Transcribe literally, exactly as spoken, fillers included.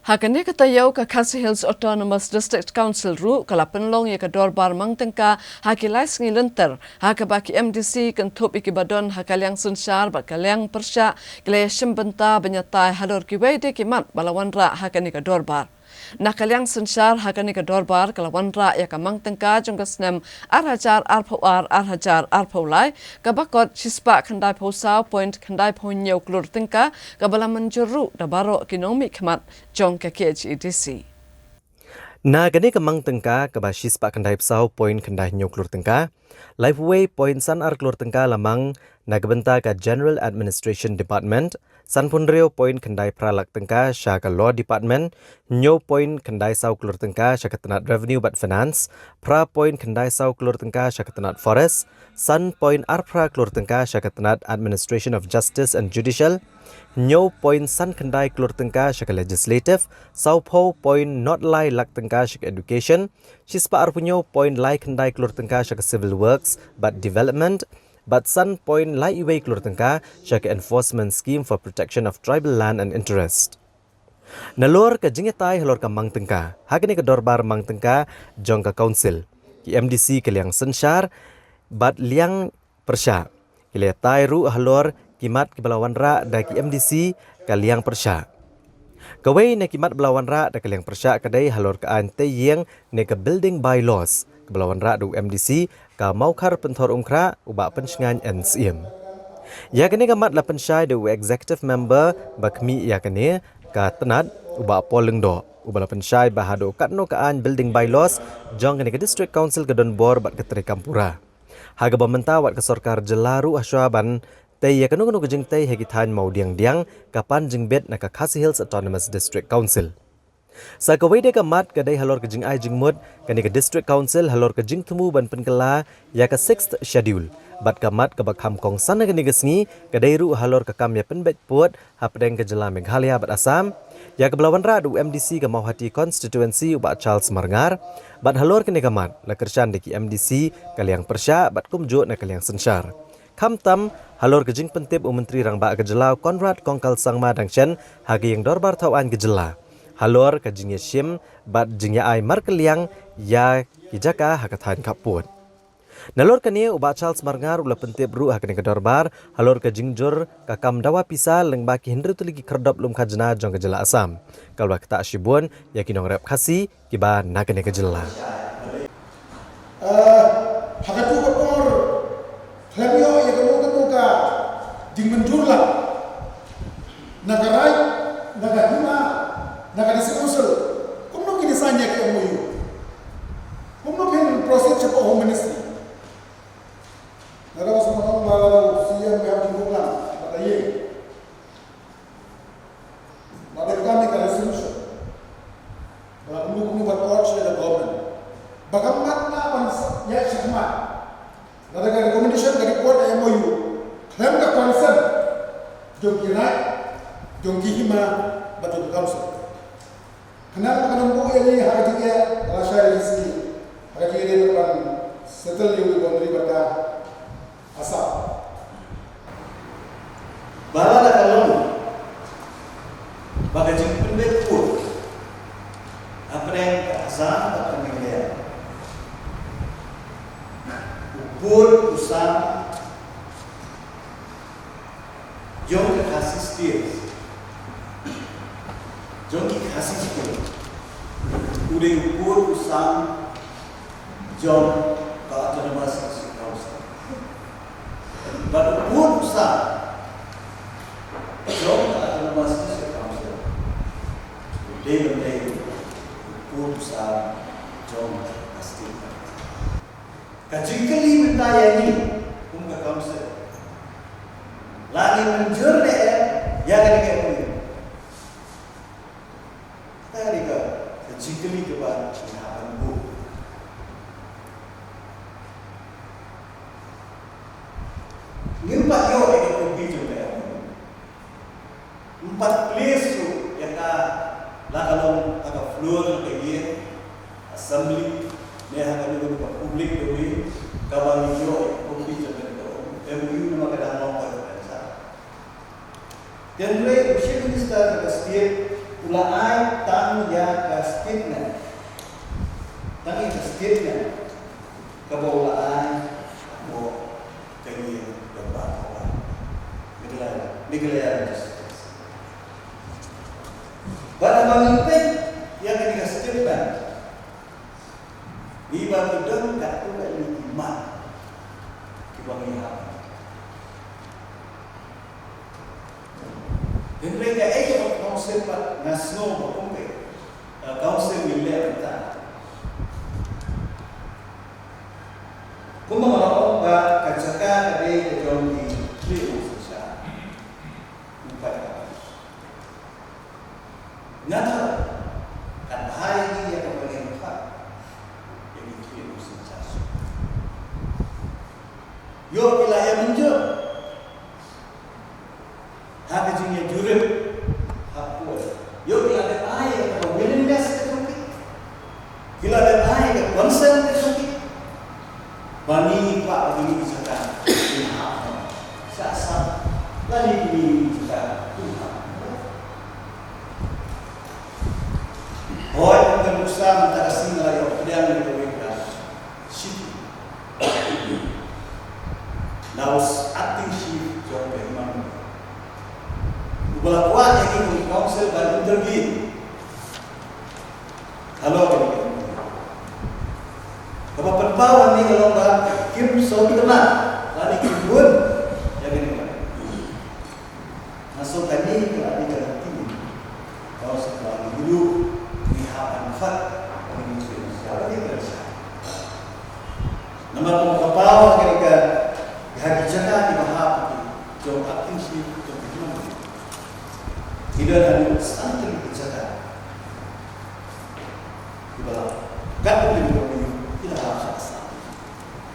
Ha kane ka taïew ka Khasi Hills Autonomous District Council ruh ka la pynlong ïa ka dorbar mang tyngka ha ki lai sngi lynter, ha kaba ki M D C kynthup ïa kiba don ha ka liang synshar bad ka liang pyrshah ki la ïashim bynta ban ïatai halor kiwei de ki mat ba la wanrah ha kane ka dorbar. Na ka liang synshar ha kane ka dorbar ka la wanrah ïa ka mang tyngka jong ka snem ar hajar arphew ar ar hajar arphew lai, kaba kot shispah khyndaiphew saw point khyndaiphew hynñiew klur tyngka, kaba la mynjur ruh da baroh ki nongmihkhmat jong ka K H A D C. Na kane ka mang tyngka kaba shispah khyndaiphew saw point khyndaihynñiew klur tyngka, laiphew wei point san ar klur tyngka la mang na ka bynta ka General Administration Department, sanphew hynriew point khyndaiphew phra lak tyngka sha ka Law Department, hynñiew point khyndaiphew saw klur tyngka sha ka tnat Revenue bad Finance, phra point khyndaiphew saw klur tyngka sha ka tnat Forest, san point arphew phra klur tyngka sha ka tnat Administration of Justice and Judicial, hynñiew point san khyndai klur tyngka sha ka Legislative, sawphew point nod lai lak tyngka sha ka Education, shispah arphew hynñiew point lai khyndai klur tyngka sha ka Civil Works bad Development, bad san point lai uwei klur tyngka sha ka Enforcement Scheme for Protection of Tribal Land and Interest. Nalor ka jingïatai halor ka mang tyngka ha kane ka dorbar mang tyngka jong ka Council, ki M D C ka liang synshar bad liang pyrshah ki la ïatai ruh halor ki mat kiba la wanrah da ki M D C ka liang pyrshah. Kawei na ki mat ba la wanrah da ka liang pyrshah ka dei halor ka aiñ tei ïing ne ka Building Bylaws kaba la wanrah da u M D C ka Mawkhar Pynthorumkhrah, u Bah Pynshngaiñ N Syiem. Ïa kane ka mat la pynshai da u Executive Member ba khmih ïa kane ka tnat, u Bah Paul Lyngdoh, uba la pynshai ba haduh katno ka aiñ Building Bylaws jong kane ka District Council ka don bor bad ka treikam pura. Ha kaba mynta wat ka sorkar jylla ruh hashwa ban tei ïa kano kano ka jingtei ha ki thaiñ mawdiang diang, ka pan jingbit na ka Khasi Hills Autonomous District Council. Sa kawei de ka mat ka dei halor ka jingai jingmut kane ka District Council halor ka jingthmu ban pynkylla ïa ka Sixth Schedule, bad ka mat kaba kham kongsan ha kane ka sngi ka dei ruh halor ka kam ïa pynbeit pud hapdeng ka jylla Meghalaya bad Assam, ïa kaba la wanrah da u M D C ka Mawhati Constituency, u Bah Charles Marngar. Bad halor kane ka mat la kyrshan da ki M D C ka liang pyrshah bad kumjuh na ka liang synshar. Khamtam halor ka jingpyntip u Myntri Rangbah ka jylla, Conrad Kongkal Sangma, dang shen ha ka ïing dorbar thaw aiñ ka jylla halor ka jingïashim bad jingïaai markylliang ïa ki jaka ha ka thaiñ khappud. Nalor kane u Bah Charles Marngar u la pyntip ruh ha kane ka dorbar halor ka jingjur ka kam dawa pisa lyngba ki hynriew tylli ki khyrdop lum khajna jong ka jylla Assam, ka la ktah shibun ïa ki nongrep Khasi kiba na kane ka jylla. Eh, ha katu ka por, khlem ïoh ïa kano kano ka jingmynjur lang na ka raid, na ka hima, na ka District Council, kumno kin sign ïa ka M O U? Kumno kin proceed shapoh Home Ministry? Lada ba sngewthuh ba u C M ka hap jingkut lang, ba ka ïeng. Ba dei ka kam ïa ka resolution. Ba la kumno kumno ban urge ïa ka government ba ka mat na ban ïaid shakhmat. Lada ka recommendation ka report, ka M O U, khlem ka consent jong ki raid, jong ki hima, bad jong ka council. Khnang ba kan ym buh ïa ngi ha ka jingeh, ka la shai ïa ngi sngi ha ka jingeh ban settle ïa u boundary bad ka Assam. Ba lada ka long ba ka jingpynbeit pud hapdeng ka Assam bad ka Meghalaya, u pud u sam jong ka Khasi State, jong ki Khasi State, u dei u pud u sam jong ka Autonomous District Council. Bad u pud u sam jong ka Autonomous District Council u dei ban dei u pud u sam jong ka State. Ka jingkylli mynta ïa ngi kum ka council, la ngin mynjur ne em ïa kane ka M O U? Kata ka dei ka jingkylli kaba ngi hap ban buh. Ngim pat ïoh ïa ka copy jong ka M O U. Ym pat place ruh ïa ka, la ka long ha ka floor jong ka ïing assembly ne ha kano kano ka public domain kaba ngin ïoh ïa ka copy jong ka M O U, namar ka dang long ha ka Hynrei u Chief Minister jong ka state U la ai tang ïa ka statement. Tang ïa ka statement kaba u la ai hapoh ka ïing kaba haba Meghalaya, Meghalaya Registries. Bad haba ngi peit ïa kane ka statement, ngi ba ki don katto katne ki mat kiba ngi hap. Hynrei kaei kaba council pat nga sngew ba kum ka, eh, council ngi leh mynta. Kumba nga la ong ba ka jaka ka dei ka jong ki khlieh nongsynshar. Nga tharai kan bha ïa ngi ïa kaba ngin phah ïa ki khlieh nongsynshar. Ïoh ki la ïa mynjur ha ka jingïajulor ha court. Ïoh ki la dep ai ïa ka willingness ka jong ki. Ki la dep ai ïa ka consent ka jong ki. Ba ngi ngi kwah ba ngi ngi jaka ngi hap. Sa sa la ngi ngi ngi jaka ngi hap. Hooid, kum ka nuksa mynta ka sngi nga la ïoh pdiang ïa kawei ka shithi na u acting chief jong ka hima. Uba la kwah ïa ngi kum council ban intervene. Halor kane ka, kaba pynpaw hangne ka long ba kim sngewtynnat lane kim bun ïa kane ka. Nga sngew kane ka la dei ka lynti ba u sa kwah ngi ruh ngi hap ban phah ïa kane ka. Namar kumba ka paw ha kane ka, ha ki jaka kiba hap ki jong acting chief jong ki hima. Ki don haduh san tylli ki jaka kiba la kat ki